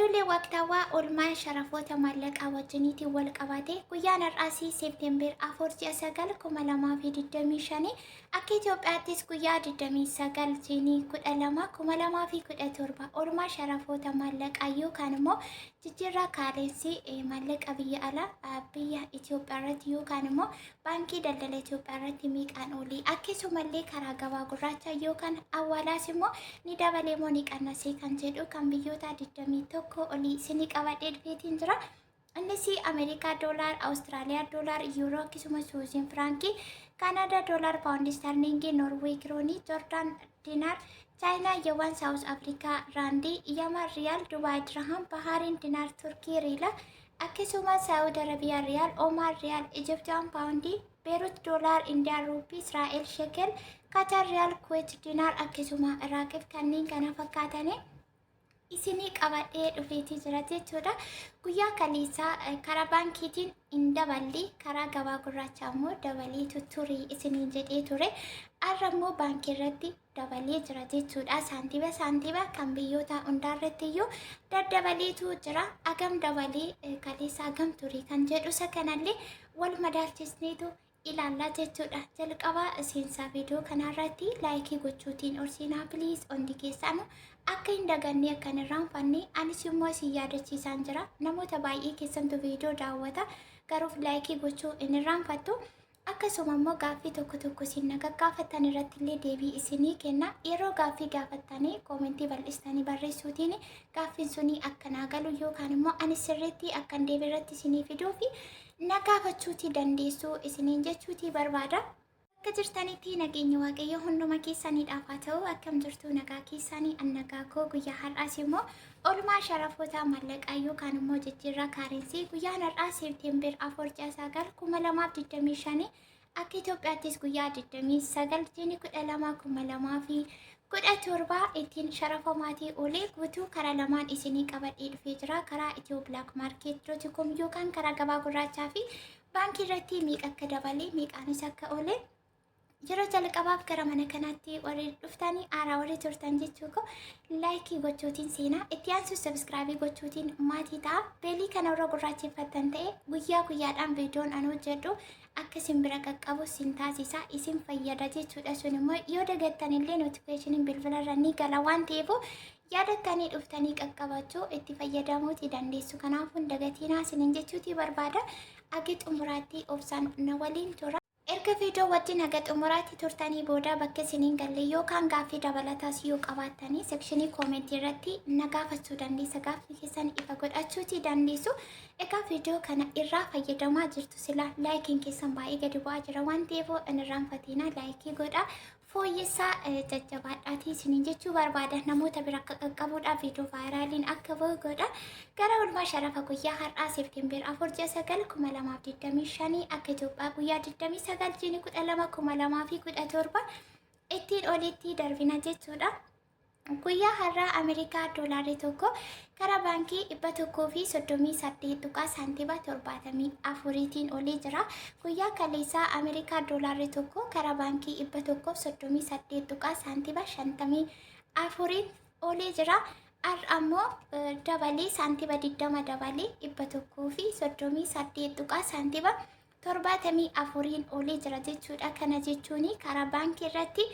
Oduulee waqtaawaa oolmaa sharafoota maallaqaa wajjiniitiin wal qabate guyyaan har'aasii Seepteember 4 ji'a 9 2025, akka Itoophiyaattis guyyaa 29 jiinii 12 2017, oolmaa sharafoota maallaqaa yookaan immoo jijjiirraa kaareensii maallaqa biyya alaa biyya Itoophiyaa irratti yookaan immoo Baankii Daldala Itoophiyaa irratti meeqaan oolii, akkasumallee karaa gabaa gurraacha yookaan awwaalaas immoo ni dabalee moo ni qannasee kan jedhu kan biyyoota 21 olii isinii qabadhee dhufeetiin jira. Innis Ameerikaa doolaar, Awustiraaliyaa doolaar, Yuuroo, akkasumas Suuziin Firaankii, Kaanaadaa doolaar, Paawundi Istaarliingii, Noorweey Kiroonii, Joordaan Dinaar, Chaayinaa Yawaan, Saawuz Afrikaa Raandii, Yaman Riyaal, Dubaay Dirham, Bahaariin Dinaar, Turkii Riila, akkasumas Saa'ud Arabiyaa Riyaal, Omaan Riyaal, Ijiptiyaan Paawundii, Beerut Doolaar, Indiyaan Ruupii, Israa'el Shekel, Katar Riyaal, Kuweet Dinaar, akkasuma Iraaqiif kanneen kana fakkaatanii isinii qabadhee dhufeetii jira jechuudha. Guyyaa kaleessaa karaa baankiitiin hin daballi, karaa gabaa gurraachaa immoo dabaleetu ture isiniin jedhee ture. Har'a immoo baankii irratti dabalee jira jechuudha. Saantiba saantiba kan biyyoota hundaa irratti iyyuu daddabaleetu jira. Agam dabalee, kaleessa agam ture kan jedhu isa kanallee wal madaalchisneetu ilaallaa jechuudha. Jalqaba seensaa viidiyoo kanarratti laayikii gochuutiin ol seenaa please, hundi keessaanu akka hin daganne, akka hin irraanfanne anis immoo isin yaadachiisaan jira. Namoota baay'ee keessantu viidiyoo daawwata, garuu laayikii gochuu hin irraanfattu. Akkasuma immoo gaaffii tokko tokko isin na gaggaafattan irratti illee deebii isinii kenna. Yeroo gaaffii gaafattanii koomentii bal'istanii barreessuutiin gaaffiin sunii akka naa galu yookaan immoo ani sirriitti akkan deebii irratti isinii fiduu fi na gaafachuutii dandeessu isiniin jechuutii barbaada. Akka jirtanitti nageenya Waaqayyo hunduma keessaniidhaaf haa ta'u. Akkam jirtu? Nagaa keessanii? An nagaa koo. Guyyaa har'aas immoo oolmaa sharafoota maallaqaa yookaan immoo jijjiirraa kaarensii guyyaan har'aa Seepteember 4 ji'a 9 2025, akka Itoophiyaattis guyyaa 29 jiini 12 2017 ittiin sharafa maatii oolee guutuu karaa lamaan isinii qabadhee dhufee jira. Karaa Itiyoo Black Market dot com yookaan karaa gabaa gurraachaa fi baankii irratti meeqa akka dabalee, meeqaanis akka oole. Yeroo jalqabaaf gara mana kanaatti warri dhuftanii, aaraa warri turtan jechuu koo, laayikii gochuutiin seenaa, itti aansu sabiskiraabii gochuutiin maatii ta'a. Beelii kana warra gurraacheffattan ta'e guyyaa guyyaadhaan viidiyoon an hojjedhu akka isin bira qaqqabu isin taasisa, isin fayyada jechuudha. Sun immoo yoo dagattan illee notifikashiniin bilbilarra ni gala waan ta'eef yaadattanii dhuftanii qaqqabachuu, itti fayyadamuuti dandeessu. Kanaafuu hin dagatiinaa isiniin jechuutii barbaada. Agi xumuraatti obsaan na waliin tura. Erga viidiyoo wajjin haga xumuraatti turtanii booda bakka isiniin galle yookaan gaaffii dabalataas yoo qabaattanii sekshinii koomentii irratti na gaafachuu dandeessa. Gaaffii keessan ifa godhachuutii dandeessu. Egaa viidiyoo kana irraa fayyadamaa jirtu sila, laayikiin keessan baay'ee gadi bu'aa jira waan ta'eef hin irraanfatinaa, laayikii godhaa. Fooyyessaa, jajjabaadhaatii isiniin jechuu barbaada. Namoota bira akka qaqqabuudhaaf viidiyoo vaayiraaliin akka bahu godha. Gara oolmaa sharafa guyyaa har'aa Seepteember 4 ji'a 9 2025, akka Itoophiyaa guyyaa 29 jiini 12 2017 ittiin olitti darbina jechuudha. Guyyaa har'aa Ameerikaa doolaarri tokko karaa baankii 138 tuqaa saantima 74tiin olii jira. Guyyaa kaleessaa Ameerikaa doolaarri tokko karaa baankii 138 tuqaa saantima 54iin olii jira. Har'a ammoo dabalee saantima 20 dabalee 138 tuqaa saantima 74iin olii jira jechuudha. Kana jechuun karaa baankii irratti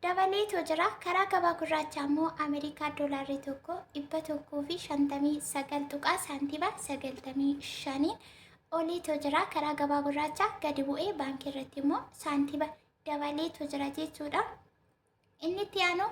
dabaleetoo jira. Karaa gabaa gurraachaa immoo Ameerikaa doolaarri tokko 159 tuqaa saantima 95iin oliitoo jira. Karaa gabaa gurraachaa gadi bu'ee baankii irratti immoo saantima dabaleetoo jira jechuudha. Inni itti aanu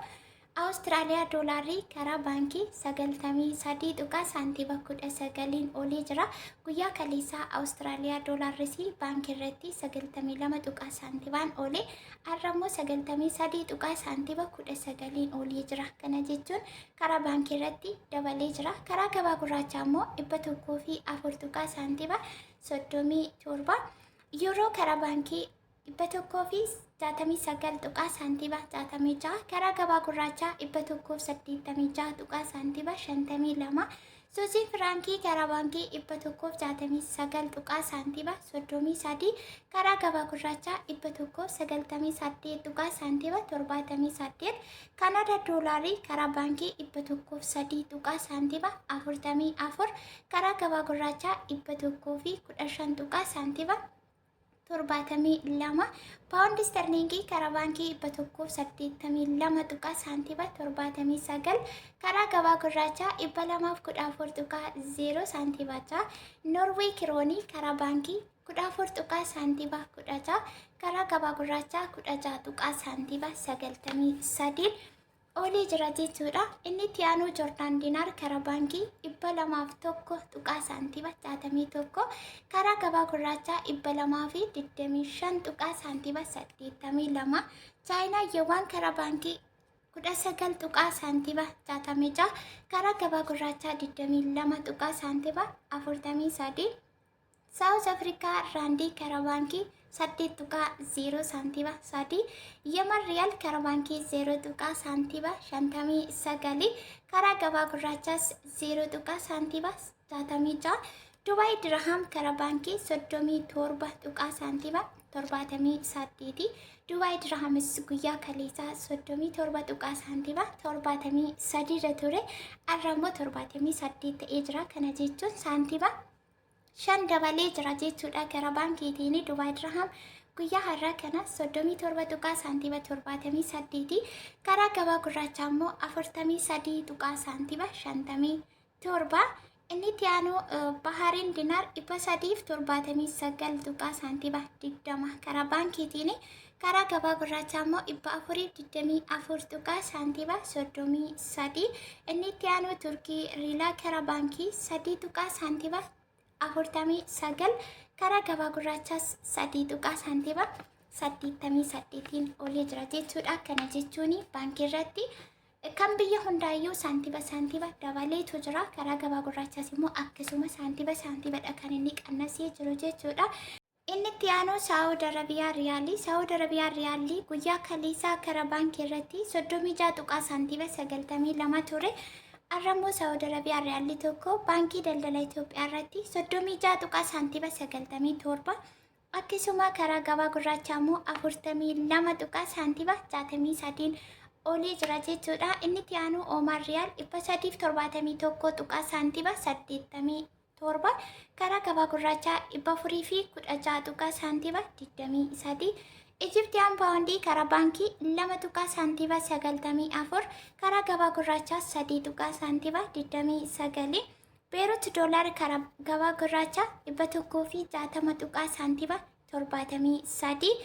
Awustiraaliyaa doolaarri karaa baankii 93 tuqaa saantima 19iin olii jira. Guyyaa kaleessaa Awustiraaliyaa doolaarris baankii irratti 92 tuqaa saantimaan oole. Har'a immoo 93 tuqaa saantima 19iin olii jira. Kana jechuun karaa baankii irratti dabalee jira. Karaa gabaa gurraachaa immoo 104 tuqaa saantima 37. Yuuroo karaa baankii 169 tuqaa saantima 66, karaa gabaa gurraachaa 186 tuqaa saantima 52. Suuziin Firaankii karaa baankii 169 tuqaa saantima 33, karaa gabaa gurraachaa 198 tuqaa saantima 78. Kanada doolaarii karaa baankii 103 tuqaa saantima 44, karaa gabaa gurraachaa 115 tuqaa saantima 72. Paawundi sterliingii karaa baankii 182 tuqaa saantima 79, karaa gabaa gurraachaa 214 tuqaa 0 saantima 6. Noorwee kiroonii karaa baankii 14 tuqaa saantima 16, karaa gabaa gurraachaa 16 tuqaa saantima 93 oolee jira jechuudha. Inni itti aanu Joordaan Dinaar karaa baankii 201 tuqaa saantima 61, karaa gabaa gurraachaa 225 tuqaa saantima 82. Chaayinaa Yewaan karaa baankii 19 tuqaa saantima 66, karaa gabaa gurraachaa 22 tuqaa saantima 43. Saawuz Afrikaa Raandii karaa baankii 8.0 saantima 3. Yemen Riyaal karaa baankii 0 tuqaa saantima 59, karaa gabaa gurraachaas 0 tuqaa saantima 66. Dubaay Dirham karaa baankii 37 tuqaa saantima 78. Dubaay Dirhamis guyyaa kaleessaa 37 tuqaa saantima 73 irra ture. Har'a immoo 78 ta'ee jira. Kana jechuun saantima 5 dabalee jira jechuudha gara baankiitiin. Dubaay Dirham guyyaa har'aa kana 37 tuqaa saantima 78, karaa gabaa gurraachaa immoo 43 tuqaa saantima 57. Inni itti aanu Bahariin Dinaar 379 tuqaa saantima 20 karaa baankiitiin, karaa gabaa gurraachaa immoo 424 tuqaa saantima 33. Inni itti aanu Turkii Riilaa karaa baankii 3 tuqaa saantima 49, karaa gabaa gurraachaas 3 tuqaa saantima 88n olee jira jechuudha. Kana jechuun baankii irratti kan biyya hundaayyuu saantima saantima dabaleetu jira. Karaa gabaa gurraachaas immoo akkasuma saantima saantimadha kan inni qannasee jiru jechuudha. Inni itti aanu Saa'ud Arabiyaa Riyaalii. Saa'ud Arabiyaa Riyaalii guyyaa kaleessaa karaa baankii irratti 36 tuqaa saantima 92 ture. Har'a immoo Saa'ud Arabiyaa Riyaalii tokko baankii daldala Itoophiyaa irratti 36 tuqaa saantima 97, akkasuma karaa gabaa gurraachaa immoo 42 tuqaa saantima 63 olii jira jechuudha. Inni itti aanu Oomaan Riyaal 371 tuqaa saantima 87, karaa gabaa gurraachaa 416 tuqaa saantima 23. Ijiptiyaan paawundii karaa baankii 2 tuqaa saantima 94, karaa gabaa gurraachaa 3 tuqaa saantima 29. Beerut doolaar karaa gabaa gurraachaa 160 tuqaa saantima 73.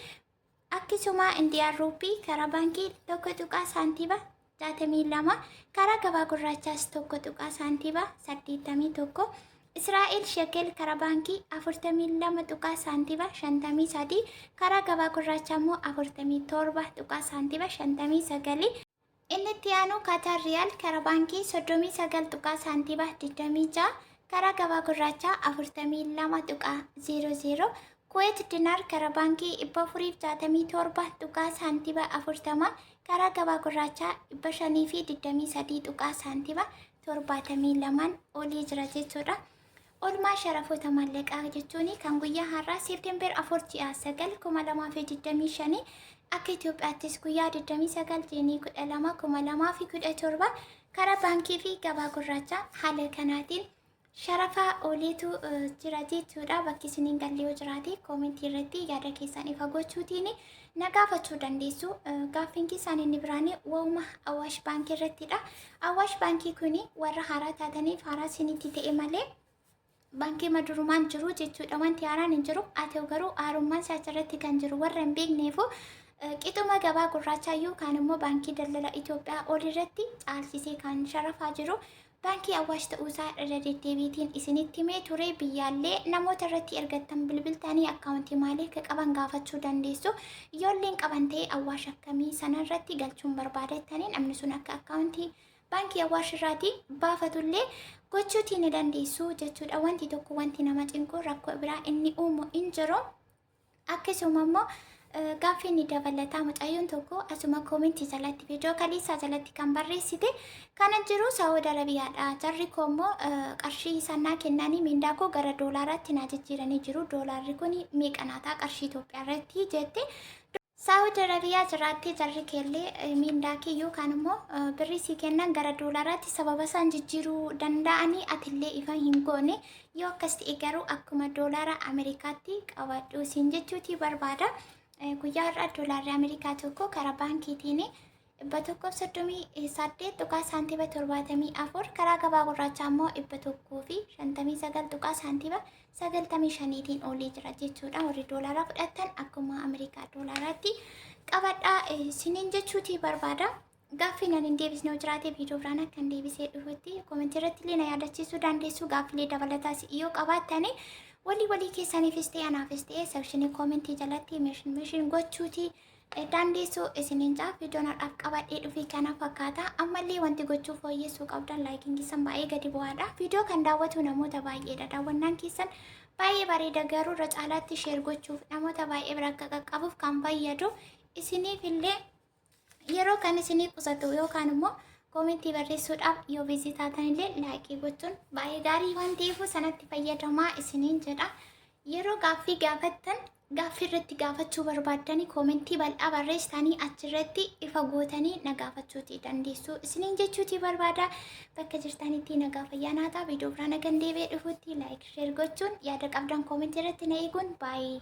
Akkasuma Indiyaan ruupii karaa baankii 1 tuqaa saantima 62, karaa gabaa gurraachaas 1 tuqaa saantima 81. Israa'el shekel karaa baankii 42 tuqaa saantima 53, karaa gabaa gurraachaa immoo 47 tuqaa saantima 59. Inni itti aanu Kaataar Riyaal karaa baankii 39 tuqaa saantima 26, karaa gabaa gurraachaa 42 tuqaa 00. Kuweet Dinaar karaa baankii 467 tuqaa saantima 40, karaa gabaa gurraachaa 523 tuqaa saantima 72 olii jira jechuudha. Oolmaa sharafoota maallaqaa jechuun kan guyyaa har'aa Seepteember 4 ji'a 9 2025, akka Itoophiyaattis guyyaa 29 jiinii 12 2017, karaa baankii fi gabaa gurraachaa haala kanaatiin sharafa ooleetu jira jechuudha. Bakki isiniin galle yoo jiraate koomentii irratti yaada keessan ifa gochuutiin na gaafachuu dandeessu. Gaaffiin keessaan inni biraan waa'uma Awaash Baankii irrattidha. Awaash Baankii kun warra haaraa taataniif haaraa isinitti ta'e malee baankii madurumaan jiru jechuudha. Wanti haaraan hin jiru. Haa ta'u garuu haarummaan isaa achirratti kan jiru warra hin beekneefu qixuma gabaa gurraachaa yookaan immoo baankii daldala Itoophiyaa ol irratti caalchisee kan sharafaa jiru baankii Awaash ta'uusaa irra deddeebiitiin isinitti himee ture. Biyyaallee namoota irratti ergattan bilbiltanii akkaawuntii maalii akka qaban gaafachuu dandeessu. Ijoolleen qaban ta'e Awaash akkamii sana irratti galchuun barbaadettanii namni sun akka akkaawuntii baankii Awaash irraatii baafatullee gochuutii ni dandeessu jechuudha. Wanti tokko wanti nama cinqu rakkoo biraa inni uumu hin jiru. Akkasuma immoo Gaaffii inni dabalataa mucayyoon tokko asuma koomentii jalatti viidiyoo kaleessaa jalatti kan barreessite kana jiru Saawud Arabiyaadha. Jarri koo immoo qarshii isaan naa kennanii miindaa koo gara doolaaraatti naa jijjiiranii jiru. Doolaarri kun meeqa naa ta'a qarshii Itoophiyaa irratti jette. Saawud Arabiyaa jiraattee jarri keellee miindaa kee yookaan immoo birrii sii kennan gara doolaaraatti sababa isaan jijjiiruu danda'anii atillee ifa hin goone. Yoo akkas ta'e garuu akkuma doolaara Ameerikaatti qabadhu siin jechuutii barbaada. Guyyaa har'aa doolaarri Ameerikaa tokko karaa baankiitiin 138 tuqaa saantiba 74, karaa gabaa gurraachaa immoo 159 tuqaa saantiba 95tiin oolee jira jechuudha. Warri doolaara fudhattan akkuma Ameerikaa doolaaraatti qabadhaa isiniin jechuutii barbaada. Gaaffii nan hin deebisne yoo jiraate viidiyoo biraan akkan deebisee dhufutti koomentii irratti illee na yaadachiisuu dandeessu. Gaaffilee dabalataas yoo qabaattani walii walii keessaniifis ta'e anaafis ta'e section koomentii jalatti mention mention gochuutii dandeessu isiniin jaa. Viidiyoon har'aaf qabadhee dhufee kana fakkaata. Ammallee wanti gochuu fooyyessuu qabdan, likeiin keessan baay'ee gadi bu'aadha. Viidiyoo kan daawwatu namoota baay'eedha. Daawwannaan keessan baay'ee bareeda, garuu irra caalaatti share gochuuf namoota baay'ee bira akka qaqqabuuf kan fayyadu isiniif illee yeroo kan isinii qusatu yookaan immoo koomentii barreessuudhaaf yoo busy taatan illee like gochuun baay'ee gaarii waan ta'eef sanatti fayyadamaa isiniin jedha. Yeroo gaaffii gaafattan, gaaffii irratti gaafachuu barbaaddanii koomentii bal'aa barreessitanii achirratti ifa gootanii na gaafachuuti dandeessu isiniin jechuuti barbaada. Bakka jirtanitti nagaa fayyaa naa ta'a. Viidiyoo biraan hagan deebi'ee dhufutti like, share gochuun yaada qabdan koomentii irratti na eeguun baay'ee.